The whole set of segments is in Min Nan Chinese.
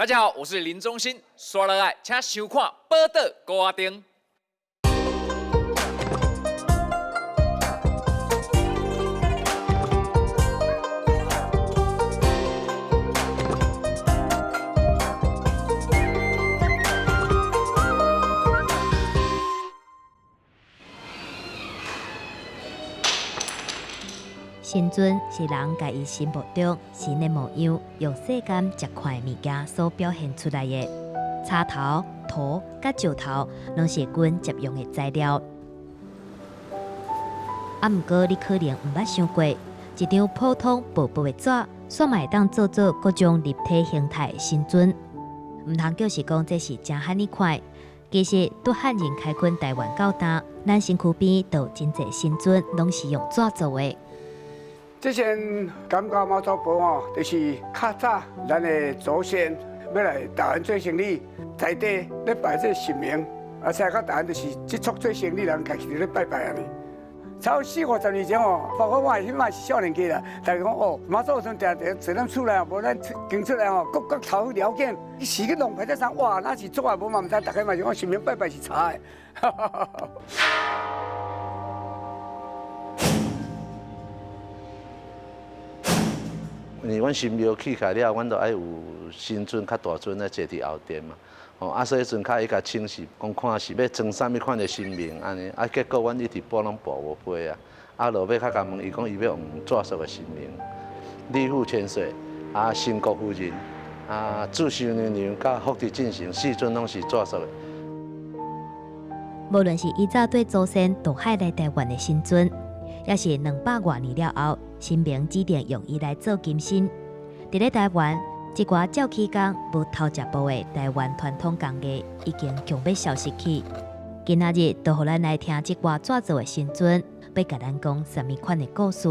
大家好，我是林忠興，刷落來請收看《寶島歌仔燈》。神尊是人共伊心目中神的模樣，用世間這款物件所表現出來的。柴頭、土佮石頭，攏是阮常用的材料。啊，毋過你可能毋捌想過，一張普通薄薄的紙，煞嘛會當做做各種立體形態的神尊。毋通叫是講這是誠罕呢款。其實，對漢人開墾台灣到今，咱身軀邊就有真濟神尊，攏是用紙做的。這尊感覺媽祖婆吼，就是較早咱的祖先欲來台灣做生意，在地咧拜這神明，啊，才到台灣就是這撮做生意人家己咧拜拜按呢。差不多四五十年前吼，包括我彼擺是少年家啦，大家講哦，媽祖尊定定坐咱厝內，無咱經出來吼，各國頭了解，伊時去弄排這啥，哇，那是做啊無嘛毋知，大家嘛是講神明拜拜是查的。因為阮神廟起開了，阮就愛有神尊較大尊咧坐佇後殿嘛。吼，啊，所以彼陣較伊共請示，講看是欲裝啥物款的神明按呢，啊，結果阮一直跋攏跋無批啊。啊，落尾較共問伊講，伊欲用紙塑的神明，李富千歲，啊，新國夫人，啊，注秀娘娘，佮福地進行四尊攏是紙塑的。無論是以早對祖先渡海來台灣的神尊，抑是兩百外年了後，神明指定用伊來做金身。佇咧台灣，這寡照起工無偷食步的台灣傳統工藝已經強欲消失去。今仔日就予咱來聽這寡紙做的神尊，欲共咱講啥物款的故事。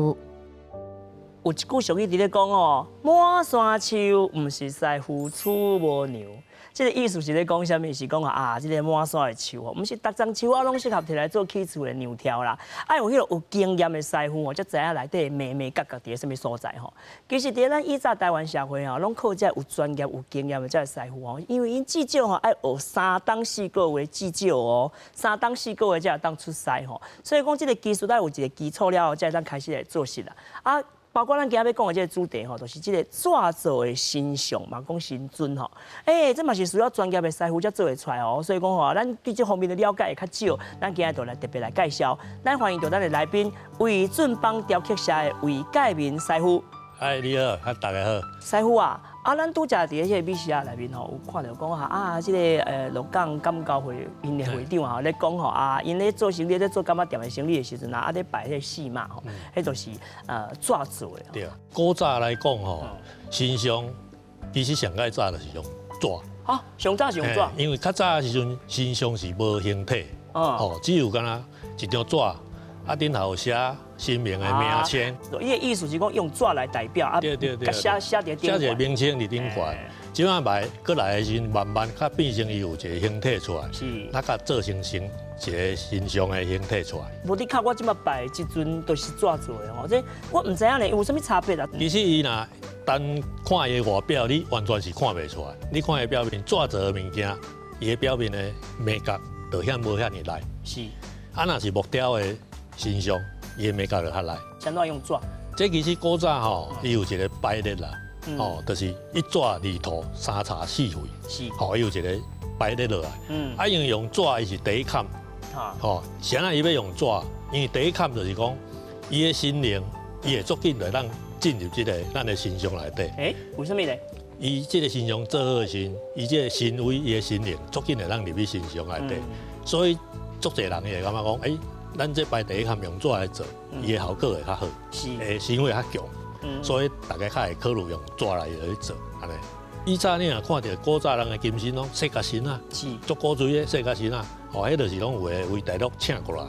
有一句俗語佇咧講哦，滿山樹毋是師傅娶無娘。這個意思是咧講啥物？是講啊，這個滿山的樹吼，毋是逐叢樹仔攏適合提來做起厝的娘條啦。愛有彼個有經驗的師傅吼，才知影內底眉眉角角佇咧啥物所在吼。其實佇咧咱以早台灣社會吼，攏靠這有專業、有經驗的這個師傅吼，因為𪜶至少吼愛學三冬四個月至少哦，三冬四個月才會當出師吼。所以講這個技術愛有一個基礎了後，才會當開始來做事啦。啊。包括咱今仔欲講的這個主題吼，就是這個紙做的神像嘛，講神尊吼。欸，這嘛是需要專業的師傅才做會出來哦。所以講吼，咱對這方面的了解會較少，咱今仔就來特別來介紹。咱歡迎著咱的來賓，魏俊邦雕刻社的魏蓋民師傅。哎，你好，啊，大家好。師傅啊，啊，咱拄則佇咧這個美食內面吼，有看著講哈啊，這個鹿港感交會𪜶的會長啊，咧講吼啊，𪜶咧做生意咧做柑仔店的生意的時陣啊，啊咧拜彼個四媽吼，彼就是紙做的。對，古早來講吼，神像其實上蓋早就是用紙。啊，上早是用紙。因為較早的時陣神像是無形體，吼，只有干焦一張紙。啊，頂頭寫神明的名稱。伊的意思是講用紙來代表啊，對對對，寫寫佇寫一個名稱佇頂懸。這擺來過來的時陣，慢慢較變成伊有一個形體出來，那較做成成一個神像的形體出來。無的確，我這擺拜的這尊都是紙做的吼，這我毋知影咧，有啥物差別啊？其實伊若單看伊的外表，你完全是看袂出來。你看伊表面紙做的物件，伊的表面的眉角就遐無遐爾內。是。啊，若是木雕的神像，伊的眉角就較內。啥怎用紙？這其實古早吼，伊有一個排列啦，吼，就是一紙二塗三查四廢，是，吼，伊有一個排列落來。啊，因為用紙伊是第一坎，吼，啥人伊欲用紙？因為第一坎就是講，伊的心靈，伊會足緊會當進入這個咱的神像內底。欸，為啥物咧？伊這個神像做好的時陣，伊這個神威，伊的心靈，足緊會當入去神像內底，所以足濟人伊會感覺講，欸。咱這擺第一坎用紙來做，伊的效果會較好，會神威較強，所以大家較會考慮用紙來去做，按呢。以早你若看著古早人的金身攏細甲身啊，足古錐的細甲身啊，吼，彼就是攏有的為大陸請過來，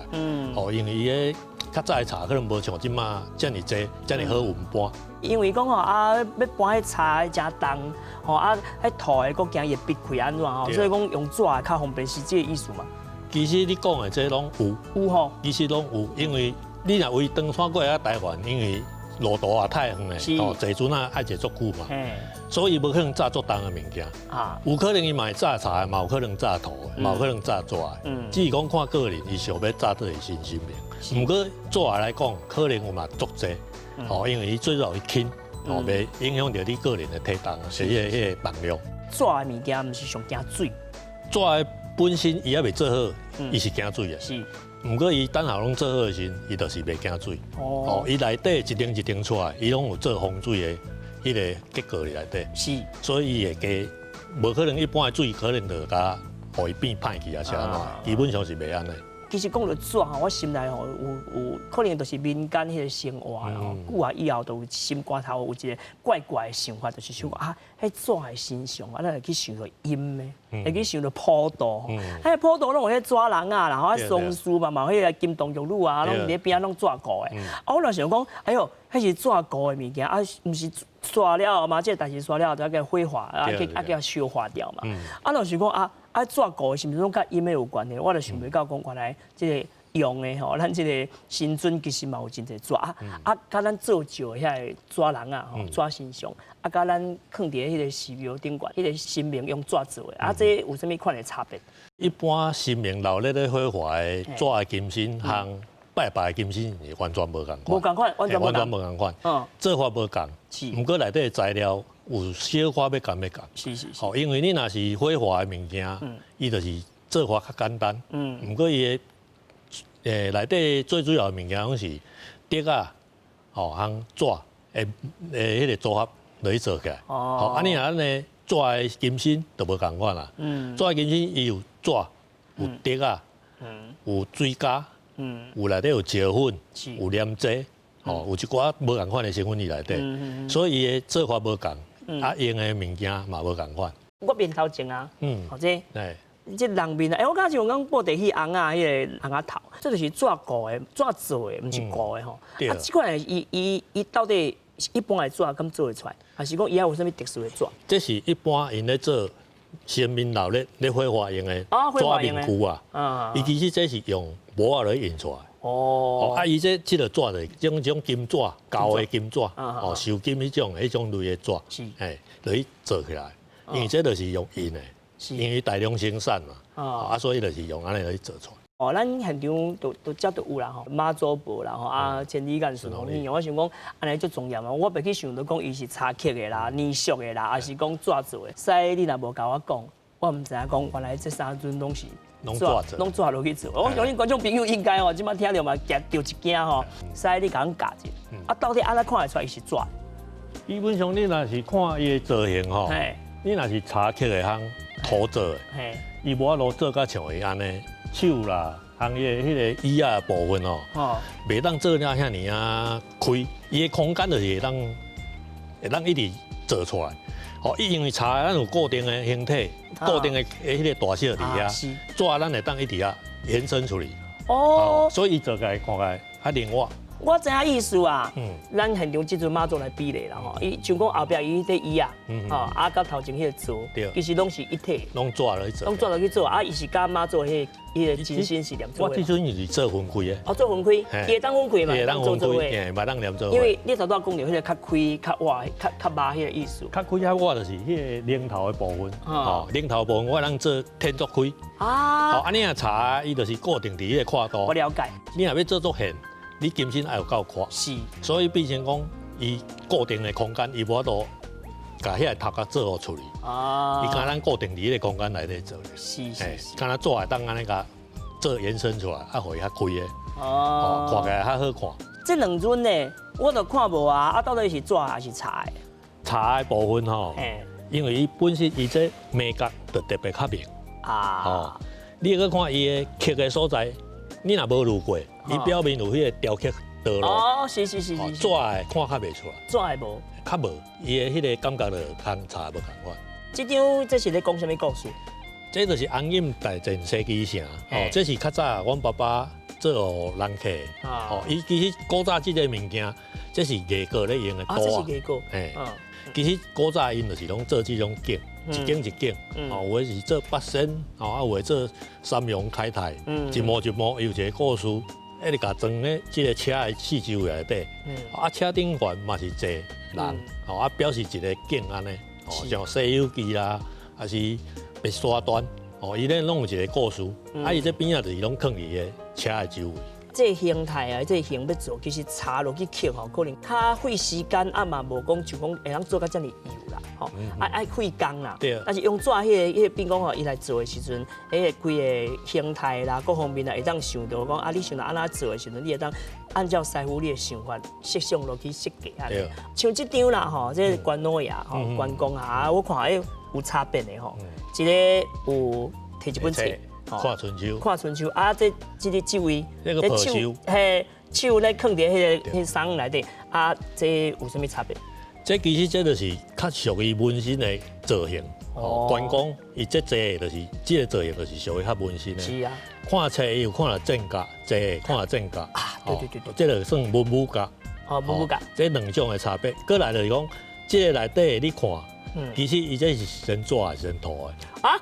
吼，因為伊的較早的柴可能無像這馬遮爾濟，遮爾好運搬。因為講吼啊，欲搬彼柴誠重，吼啊，彼塗的閣驚伊會逼開按怎吼，所以講用紙較方便，是這個意思嘛。其實你講的這攏有，有吼，其實攏有，因為你若為長山過來台灣，因為路途也太遠咧，哦，坐船仔愛坐足久嘛，所以無可能紮足重的物件。有可能伊嘛會紮柴，嘛有可能紮土，嘛有可能紮紙的。只是講看個人，伊想欲紮佗一身神明。毋過紙來講，可能有嘛足濟，哦，因為伊最主要輕，哦，袂影響著你個人的體重，是彼個重量。紙的物件毋是上驚水？紙的本身伊猶未做好，伊是驚水的。毋過伊等下攏做好的時陣，伊就是袂驚水。哦，伊內底一層一層出來，伊攏有做防水的彼個結構佇內底。所以伊會加，無可能一般的水可能就共予伊變歹去啊，是按怎？基本上是袂按呢。其實講著紙吼，我心內吼有可能就是民間彼個生活啦吼，久啊以後就有心肝頭有一個怪怪的想法，就是想講啊，彼紙的身上啊，咱會去想著陰的，會去想著普渡，彼普渡攏有彼紙人啊，然後喪事嘛嘛，彼個金童玉女啊，攏佇咧邊仔攏紙糊的。啊，我就想講，哎喲，彼是紙糊的物件啊，毋是煞了嘛，這個代誌煞了，就共火化啊，去啊共燒化掉嘛。啊，就想講啊。啊，紙糊的是毋是攏佮陰的有關係？我就想袂到講原來這個用的吼，咱這個神尊其實嘛有真濟紙啊，啊，佮咱做石的遐个紙人啊，吼，紙神像，啊，佮咱囥佇彼個寺廟頂懸，彼個神明用紙做的，啊，這有啥物款的差別？一般神明鬧熱咧火化的紙的金身，和拜拜的金身是完全無仝款。無仝款，完全完全無仝款。做法無仝。毋過內底的材料有小可欲仝欲仝。吼，因為你若是火化的物件，伊就是做法較簡單。毋過伊的內底最主要的物件攏是竹仔，吼，和紙的彼個組合來做起來。哦。啊，你若按呢紙的金身就無仝款啦。紙的金身伊有紙，有竹仔，有水膠，有內底有石粉，有黏劑，吼，有一寡無仝款的成分佇內底，所以伊的做法無仝，啊用的物件嘛無仝款。我面頭前啊，或者這人面啊，欸，我感覺像講布袋戲尪仔彼個尪仔頭，這就是紙糊的、紙做的，毋是糊的吼。啊，這款的伊伊伊到底一般的紙敢做會出來，還是講伊還有啥物特殊的紙？這是一般𪜶咧做神明鬧熱咧火化用的紙面具啊。伊其實這是用模仔來印出來。哦。啊，伊這這個紙就是這種這種金紙，舊的金紙，哦，繡金彼種類的紙，嘿，來做起來。因為這就是用印的，因為大量生產嘛，啊，所以就是用按呢來做出來。哦，咱現場都都遮都有啦吼，媽祖婆啦吼，啊，千里眼順風耳，我想講按呢足莊嚴啊，我袂去想著講伊是柴刻的啦、泥塑的啦，還是講紙做的。所以你若無共我講，我毋知影講原來這三尊攏是攏紙做，攏紙落去做。我相信觀眾朋友應該吼，這擺聽著嘛驚著一驚吼。所以你共阮教者，啊，到底按怎看會出來伊是紙？基本上你若是看伊的造型吼，你若是柴刻的和土做的，伊無法度做甲像伊按呢手啦，和伊的彼個椅仔的部分哦，袂當做了遐爾仔開，伊的空間就是會當一直做出來。哦，伊因為柴咱有固定的形體，固定的彼個大小佇遐，紙咱會當一直啊延伸出去。哦，所以伊做起來看起來較靈活。我知影意思啊，咱現場這尊媽祖來比例啦吼，伊像講後壁伊彼個椅仔，吼啊，佮頭前彼個座，其實攏是一體，攏紙落去做，攏紙落去做，啊，伊是佮媽祖彼個金身是連做。我這尊是做分開的。哦，做分開，伊會當分開嘛，會當分開，嘛當連做。因為你頭拄仔講著彼個較開、較活、較較肉彼個意思。較開較活就是彼個領頭的部分，吼，領頭部分我通做天足開。啊。吼，啊，你若柴，伊就是固定佇彼個闊度。我了解。你若欲做足現。你金身愛有夠闊，所以變成講，伊固定的空間，伊無法度共彼個頭殼做予出去。啊，伊敢若固定佇彼個空間內底做。敢若紙會當按呢共做延伸出來，啊，予伊較開的。哦，看起來較好看。這兩尊呢，我都看無啊，啊，到底是紙還是柴？柴的部分吼，因為伊本身伊這眉角就特別較明。啊。哦，你閣看伊的刻的所在。你若無路過，伊表面有彼個雕刻道路。哦，是是是是。紙的看較袂出來。紙的無。較無，伊的彼個感覺就佮柴無仝款。這張這是咧講啥物故事？這就是安隱大戰西岐城。哦，這是較早阮爸爸做予人客。哦，伊其實古早這個物件，這是外國咧用的刀啊。這是外國。嘿。其實古早𪜶就是攏做這種景。一景一景，哦，有的是做八仙，哦，啊，有的做三陽開泰，一幕一幕有一個故事。一直共裝咧這个車的四周圍內底。啊，車頂懸嘛是坐人，吼啊，表示一个景按呢，哦，像《西遊記》啦，抑是白沙屯，哦，伊咧攏有一个故事。啊，伊這邊仔就是攏囥佇个車的周圍。這个形態啊，這个形欲做，其實查落去刻吼，可能較費時間，啊嘛無講像講會當做甲遮爾幼啦，吼，愛愛費工啦。但是用紙彼个變講吼，伊來做的時陣，彼个規个形態啦，各方面啊，會當想著講啊，你想著按怎做的時陣，你會當按照師傅你的想法設想落去設計啊。像這張啦吼，這個關老爺吼，關公啊，我看欸有差別的吼，一个有提一本冊。看春秋，看春秋啊！這這个這位，那個手，嘿，手咧囥佇彼个彼衫內底啊，這有啥物差別？這其實這就是較屬於紋身的造型。哦，關公伊這坐的就是這个造型，就是屬於較紋身的。是啊。看冊伊有看著正角，坐的看著正角。啊，對對對對。這个算文武角。哦，文武角。這兩種的差別，閣來就是講，這个內底你看，其實伊這是先紙還是先塗的？啊？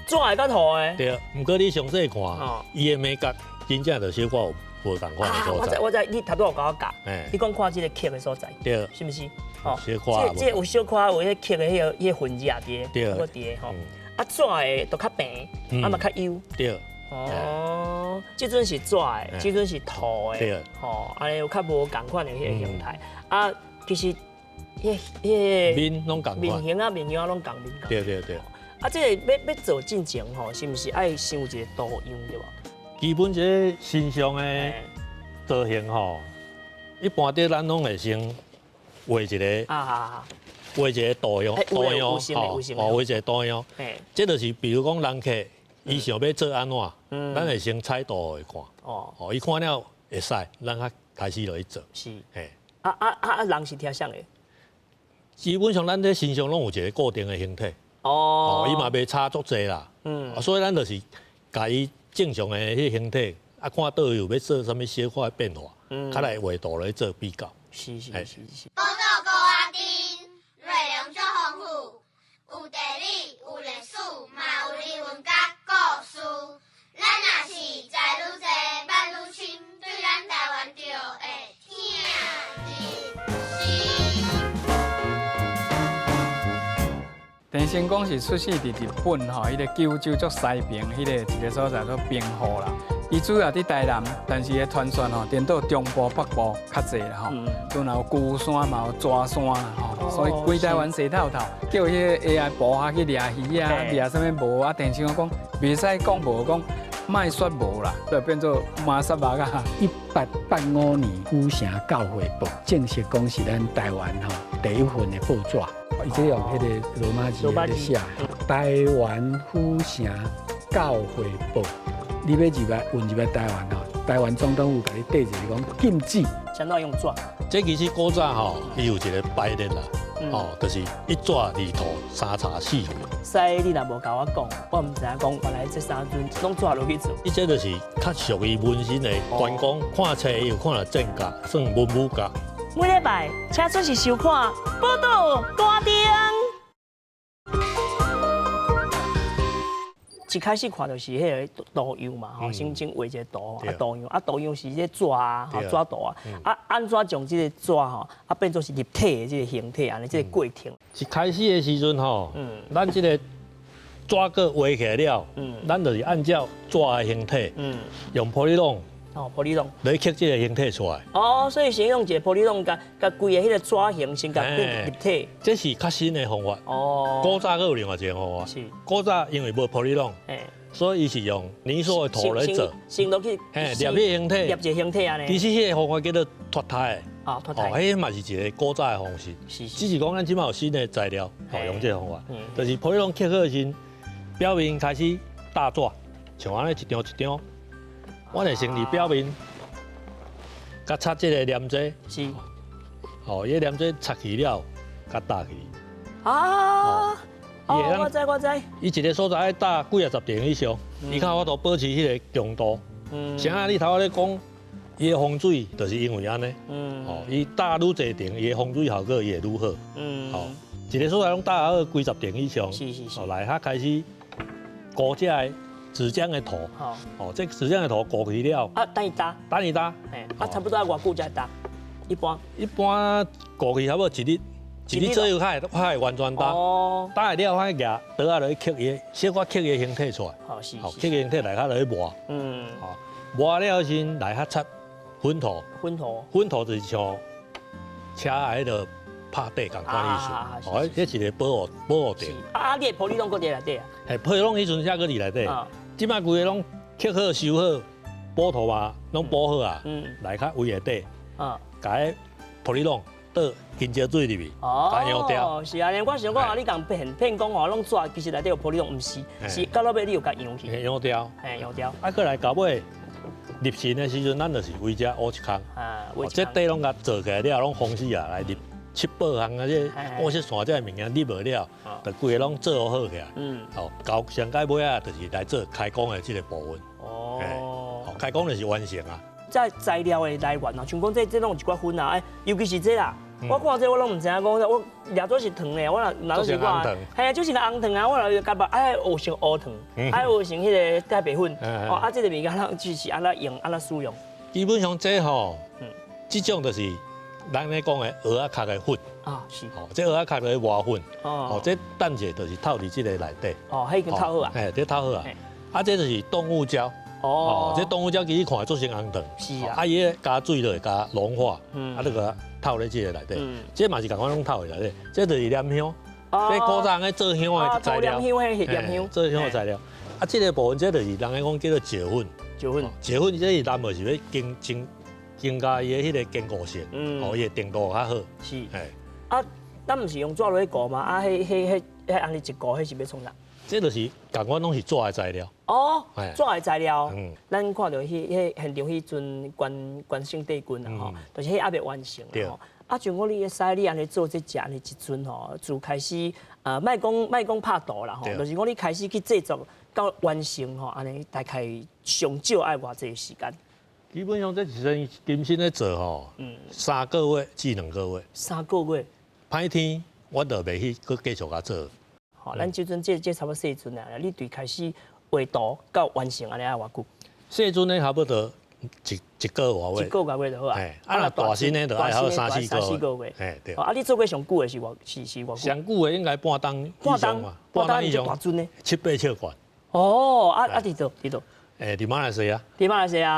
紙的佮塗的。對，毋過你詳細看，伊的眉角真正就小可有無仝款的所在。我知，我知，你頭拄有共我教，你講看這个刻的所在，對，是毋是？哦，小可。這有小可有彼刻的彼个痕跡佇對，個佇個吼。啊，紙的就較平，啊嘛較幼。對。哦，這陣是紙的，這陣是塗的。對。吼，按呢有較無仝款的彼个形態。啊，其實，彼彼個面攏仝款。面型啊，面樣啊，攏仝面仝。對對對。啊，這个欲做進前吼，是毋是愛先有一个圖樣對無？基本這个神像的造型吼，一般佇咱攏會先畫一个，畫一个圖樣，圖樣吼，畫一个圖樣。這就是比如講人客，伊想欲做按怎，咱會先彩圖予伊看。哦，伊看了會使，咱才開始落去做。是。啊啊啊！人是聽啥的？基本上咱這神像攏有一个固定的形體。哦，伊嘛袂差足濟啦，所以咱就是共伊正常的彼个形體，啊，看佗位有欲做啥物小可的變化，較來畫圖來做比較。是是是是。寶島孤仔頂，內容足豐富，有地理，有歷史，嘛有人文佮故事。咱若是知愈濟，捌愈深，對咱台灣就會疼入心。鄭成功是出世佇日本吼，彼个九州足西爿，彼个一个所在做兵庫啦。伊主要佇台南，但是伊的傳說吼，顛倒中部北部較濟啦吼。拄若有龜山嘛有蛇山啦吼，所以規台灣踅透透，叫彼个 AI 部下去掠魚啊，掠啥物無啊？鄭成功講袂使講無，講莫說無啦，就變做馬殺肉啊。1885年，府城教會報正式講是咱台灣吼第一份的報紙。伊這用彼個羅馬字來寫，台灣府城教會報。你欲入來混入來台灣吼，台灣總統府共你綴一个講禁止。啥怎用紙？這其實古早吼，伊有一個排列啦，哦，就是一紙二塗三查四繪。師你若無共我講，我毋知影講原來這三尊攏紙落去做。伊這就是較屬於紋身的關公，看冊伊有看著正角，算文武角。每禮拜請準時收看《寶島歌頂》。一開始看就是彼个圖樣嘛，吼，先先畫一個圖，啊圖樣，啊圖樣是這紙啊，吼紙圖啊，啊按怎將這個紙吼，啊變做是立體的這個形體，按呢這個過程。一開始的時陣吼，咱這個紙閣畫起來了，咱就是按照紙的形體，用玻璃籠。哦，玻璃籠來刻這個形體出來。哦，所以先用一个玻璃籠，共共規个彼个紙形先共變立體。這是較新的方法。哦。古早閣有另外一个方法。是。古早因為無玻璃籠，所以伊是用泥塑的土來做。先落去。嘿，捏彼個形體。捏一個形體按呢。其實彼个方法叫做脫胎。啊，脫胎。哦，彼嘛是一个古早的方式。是。只是講咱這擺有新的材料，哦，用這个方法。就是玻璃籠刻好的時，表面開始打紙，像按呢一張一張。我會先佇表面，共擦這个黏劑，是，哦，伊个黏劑擦去了，共搭去。啊，哦，我知我知。伊一个所在愛搭幾仔十層以上，伊較有法度保持彼个強度。像啊，你頭仔咧講，伊的風水就是因為按呢。哦，伊搭愈濟層，伊的風水效果伊會愈好。哦，一个所在攏搭好幾十層以上，是是是。哦，來，較開始高只的紙漿的塗。哦，這紙漿的塗糊起了。啊，等伊焦。等伊焦。啊，差不多愛偌久才會焦？一般。一般糊起差不多一日，一日左右較會完全焦。哦。焦了後，舉刀仔落去刻伊，小可刻伊形體出來。哦，是。好，刻形體內較落去磨。磨了先來較擦粉塗。粉塗。粉塗就是像車仔彼个拍底仝款意思。哦，彼一個保護墊。啊，你的玻璃攏閣佇內底啊？嘿，玻璃攏彼陣才閣佇內底。這擺規个攏刻好、修好，補塗嘛攏補好啊。內較圍下底。共彼玻璃攏倒金蕉水入去，共溶掉。是啊，我想講啊，你共騙騙講吼，攏紙，其實內底有玻璃攏毋是，是到落尾你有共溶去。溶掉。嘿，溶掉。啊，閣來到尾入神的時陣，咱就是圍遮烏一空。啊，這底攏共做起來了，攏封死啊，來入七寶項啊，這烏色線這物件入無了，就規个攏做好起來。哦，到上蓋尾啊，就是來做開工的這個部分。哦。開工就是完成啊。這材料的來源啊，像講這攏有一寡粉啊，尤其是這啦，我看這我攏毋知影講，我掠做是糖的，我若若是我，嘿啊，就是紅糖啊，我若感覺愛學成烏糖，愛學成彼个太白粉，哦，啊，這个物件咱就是按怎用，按怎使用。基本上這吼，這種就是咱咧講的蚵仔殼的粉。啊，是。哦，這蚵仔殼的磨粉。哦。這等者就是透佇這个內底。哦，彼已經透好啊。嘿，這透好啊。啊，這就是動物膠。哦，這動物膠其實看做成紅糖，是啊，啊伊加水就會加融化，啊你個透咧這个內底，這嘛是仝款攏透佇內底，這就是黏香，這古早人咧做香的材料，做香的材料，啊這个部分這就是人咧講叫做石粉，石粉，石粉這是南無是欲增加伊的彼个堅固性，哦，伊的程度較好，是，啊，咱毋是用紙落去糊嗎？啊，彼彼彼彼按呢一糊，彼是欲創啥？這就是仝款攏是紙的材料。哦，紙的材料。咱看著彼彼現場彼尊關關聖帝君啊吼，就是彼猶未完成吼。啊，像講你會使你按呢做這隻按呢一尊吼，自開始啊，莫講莫講拍圖啦吼，就是講你開始去製作到完成吼，按呢大概上少愛偌濟時間？基本上這一身金身咧做吼，3個月至2個月。3個月。歹天，我就袂去閣繼續共做。吼，咱這陣這差不多細尊啊，你對開始畫圖到完成按呢愛偌久？細尊的差不多一個外月。一個外月就好啊。啊，若大身的就愛好三四個月。嘿，對。啊，你做過上久的是偌是是偌久？上久的應該半冬以上嘛。半冬以上。大尊的。七八尺懸。哦，啊啊，佇佗佇佗？欸，佇馬來西亞。佇馬來西亞。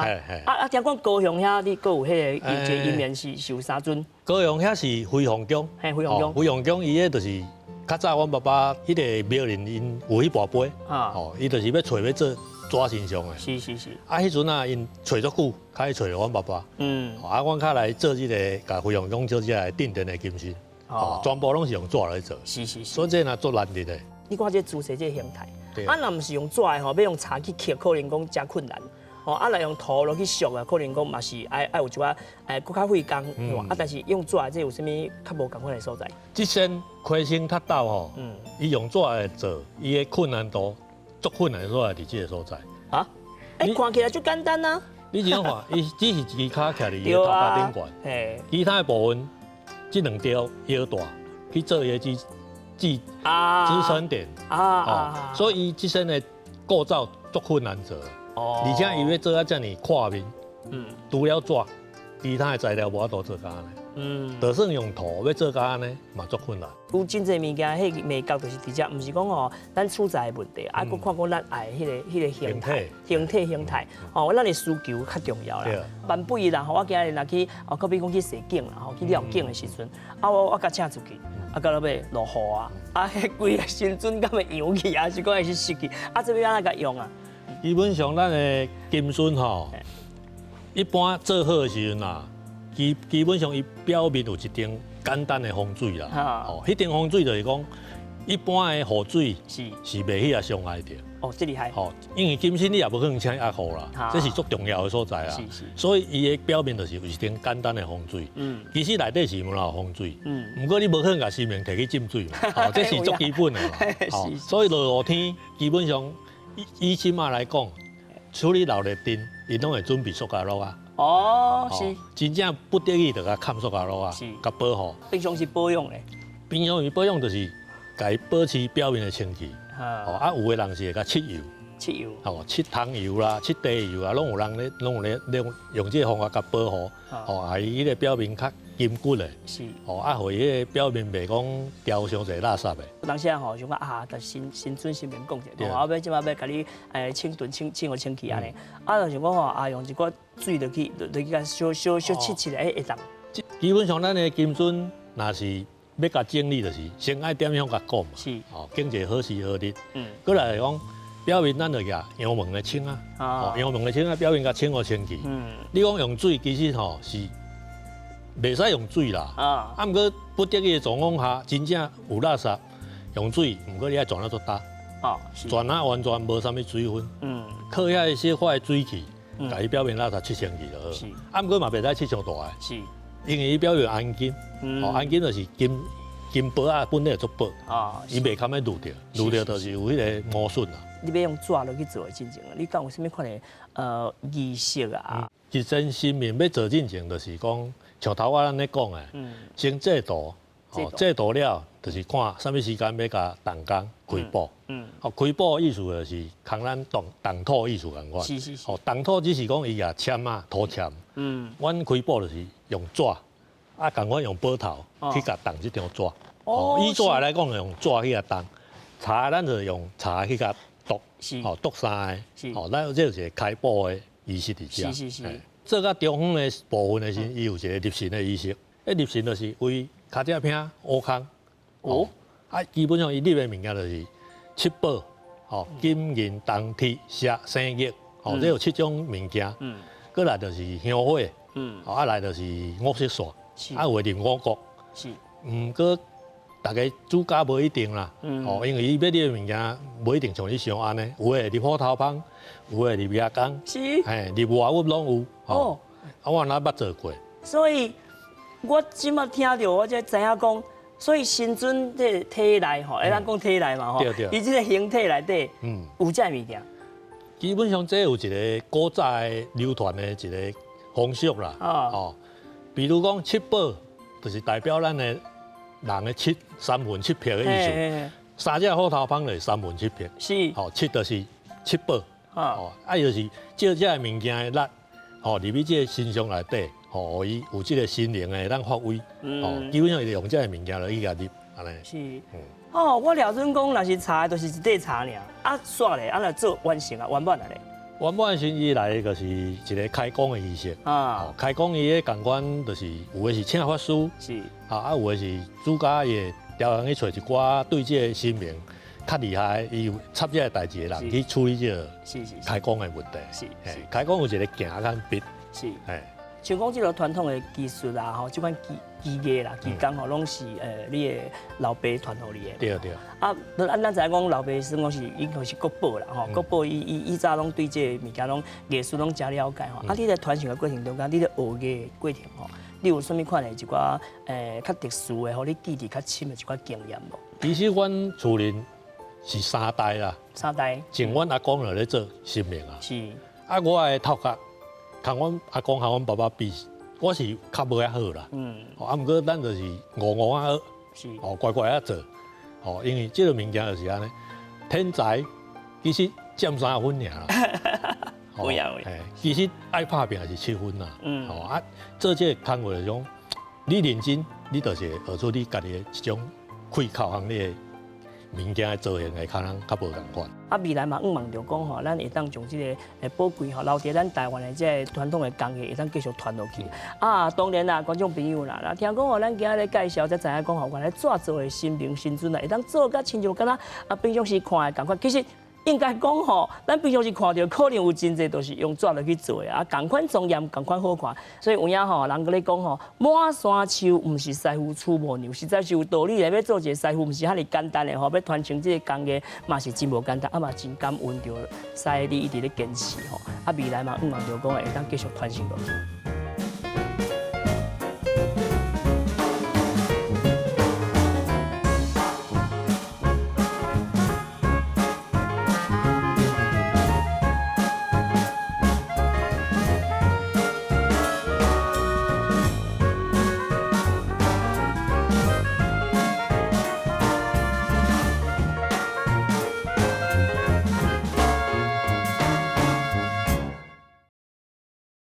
啊啊，聽講高雄遐你閣有彼个一個姻緣是有三尊。高雄遐是飛鳳宮。嘿，飛鳳宮。飛鳳宮伊彼就是。較早阮爸爸彼个廟人𪜶有彼跋杯，哦，伊就是欲揣欲做紙神像的。是是是。啊，彼陣啊，𪜶揣足久，較去揣著阮爸爸。啊，阮較來做這个，共飛鳳宮做這个鎮殿的金身。哦。全部攏是用紙來做。是是是。所以這若足難得的。你看這姿勢，這个形態。啊，若毋是用紙的吼，欲用柴去刻，可能講誠困難。哦，啊，若用塗落去塑啊，可能講嘛是愛愛有一寡愛閣較費工，啊，但是用紙這有啥物較無仝款的所在？這身開心較斗吼，伊用紙來做，伊的困難度足困難的所在佇這個所在。啊？欸，看起來就簡單啊！你這樣看，伊只是一支跤徛佇伊的頭殼頂懸，其他的部分，這兩條腰帶去做伊的支撐點啊，所以伊這身的構造足困難做。而且伊欲做啊遮爾闊面，除了紙，其他的材料無法度做甲按呢。就算用塗欲做甲按呢，嘛足困難。有真濟物件，彼個眉角就是佇遮，毋是講吼，咱取材的問題，啊，閣看講咱愛彼個形態、形體、形態，吼，咱的需求較重要啦。萬不一啦，吼，我今日若去，哦，好比講去踅景啦，吼，去廖景的時陣，啊，我共請出去，啊，到落尾落雨啊，啊，彼規个神尊敢會揚去啊，是講會是濕去，啊，這欲按怎共用啊？基本上，咱的金身吼，一般做好的時陣啊，基本上伊表面有一層簡單的風水啦。哦，彼層風水就是講，一般的雨水是袂去遐傷害著。哦，這厲害。吼，因為金身你也無可能請壓雨啦，這是足重要的所在啊。是是。所以伊的表面就是有一層簡單的風水。其實內底是無有風水。毋過你無可能共神明提去浸水嘛。哦，這是足基本的嘛。是。所以落雨天基本上。以這馬來講，處理鬧熱燈，𪜶攏會準備塑膠橐仔。哦，是。真正不得已就共冚塑膠橐仔，是，共保護。平常時保養咧？平常時保養就是共伊保持表面的清氣。哦，啊，有的人是會共漆油。漆油，哦，漆桐油啦、漆茶油啊，攏有人咧，攏有咧用這个方法共保護，哦，啊，伊彼个表面較金骨的，哦，啊，予伊彼个表面袂講掉傷濟垃圾的。當時吼想講啊，共神神尊神明講者，我欲這擺欲共你清頓清清予清氣按呢，啊，就想講吼啊，用一寡水落去落去共小小小拭拭咧，會當。基本上咱的金尊若是欲共整理，就是先愛點香共講嘛，哦，經一個好時好日，閣來講。表面咱就舉羊毛的清啊，哦，羊毛的清啊，表面共清予清氣。你講用水其實吼是袂使用水啦，啊，毋過不得已的狀況下，真正有垃圾用水，毋過你愛轉啊足焦，轉啊完全無啥物水分，靠遐个小可的水汽，共伊表面垃圾拭清氣就好。啊，毋過嘛袂使拭傷大个，因為伊表面銨金，哦，銨金就是金金箔仔本來就足薄，伊袂堪欲挐著，挐著就是有彼个磨損啦。你欲用紙落去做的進前，你敢有啥物款的儀式啊？一尊神明欲做進前，就是講像頭仔咱咧講的，先祭圖，哦，祭圖了，就是看啥物時間欲共動工開寶。哦，開寶意思就是共咱動動土意思仝款。哦，動土只是講伊舉籤仔土籤。阮開寶就是用紙，啊，仝款用寶頭去共動這張紙。哦，以紙來講，用紙去共動，柴咱就用柴去共篤，哦，篤三个，哦，咱這就是開寶的儀式佇遮。做到中央的部分的時，伊有一個入神的儀式。彼入神就是為跤脊餅烏空。哦。啊，基本上伊入的物件就是七寶，哦，金銀銅鐵錫生玉，哦，這有七種物件。閣來就是香火。哦，啊來就是五色線。啊，有的入五穀。毋過。逐家主家無一定啦，哦，因為伊欲入的物件無一定像你想按呢，有的入虎頭蜂，有的入蜈蚣，嘿，入外物攏有，哦，啊，我哪捌做過。所以，我這馬聽著，我才知影講，所以神尊這個體內吼，會當講體內嘛吼，伊這個形體內底，有這物件。基本上這有一個古早的流傳的一個風俗啦，哦，比如講七寶，就是代表咱的。人的七三魂七魄的意思，三隻虎頭蜂就是三魂七魄，吼，七就是七寶，哦，啊，就是借這个物件的力，吼，入去這个身上內底，吼，予伊有這個神靈的當發威，哦，基本上是用這个物件來去共入，按呢。是，哦，我了準講，若是柴，就是一塊柴爾，啊，煞咧，啊，來做完成啊，圓滿啊咧。圓滿時伊來就是一個開工的儀式啊，開工伊个仝款就是有的是請法師，啊，有的是主家伊會調人去揣一寡對這个神明較厲害，伊有插這个代誌的人去處理這个開工的問題。開工有一個行跟筆。像講這个傳統的技術啊，吼，這款技技藝啦、技工吼，攏是你的老爸傳予你的。對對。啊，咱知影講老爸算講是應該是國寶啦，吼，國寶伊伊以早攏對這个物件攏藝術攏誠了解吼。啊，你佇傳承的過程中間，你佇學藝的過程吼，你有啥物款的一寡較特殊的，予你記憶較深的一寡經驗無？其實阮厝裡是三代啦。三代。從阮阿公就咧做神明啊。啊，我的頭殼。共阮阿公和阮爸爸比，我是較無遐好啦。啊，毋過咱就是戇戇仔學，哦，乖乖仔做，哦，因為這个物件就是按呢，天才其實佔三分爾啦。有影有影。其實愛拍拚也是七分啦。哦啊，做這个工課就是講，你認真，你就是會學出你家己的一種開口和你的物件的造型會較人較無仝款。啊，未來嘛，向望著講吼，咱會當將這个寶貴吼留佇咱台灣的這个傳統的工藝，會當繼續傳落去。啊，當然啦，觀眾朋友啦，聽講吼，咱今仔日介紹才知影講吼，原來紙做的神明神尊啊，會當做甲親像敢若啊平常時看的仝款，其實應該講吼，咱平常時看著可能有真濟都是用紙落去做的啊，仝款莊嚴，仝款好看。所以有影吼，人閣咧講吼，滿山樹毋是師傅娶母娘，實在是有道理的。欲做一个師傅，毋是遐爾簡單的吼，欲傳承這个工藝嘛是真無簡單，啊嘛真感恩著師你一直咧堅持吼，啊未來嘛向望著講會當繼續傳承落去。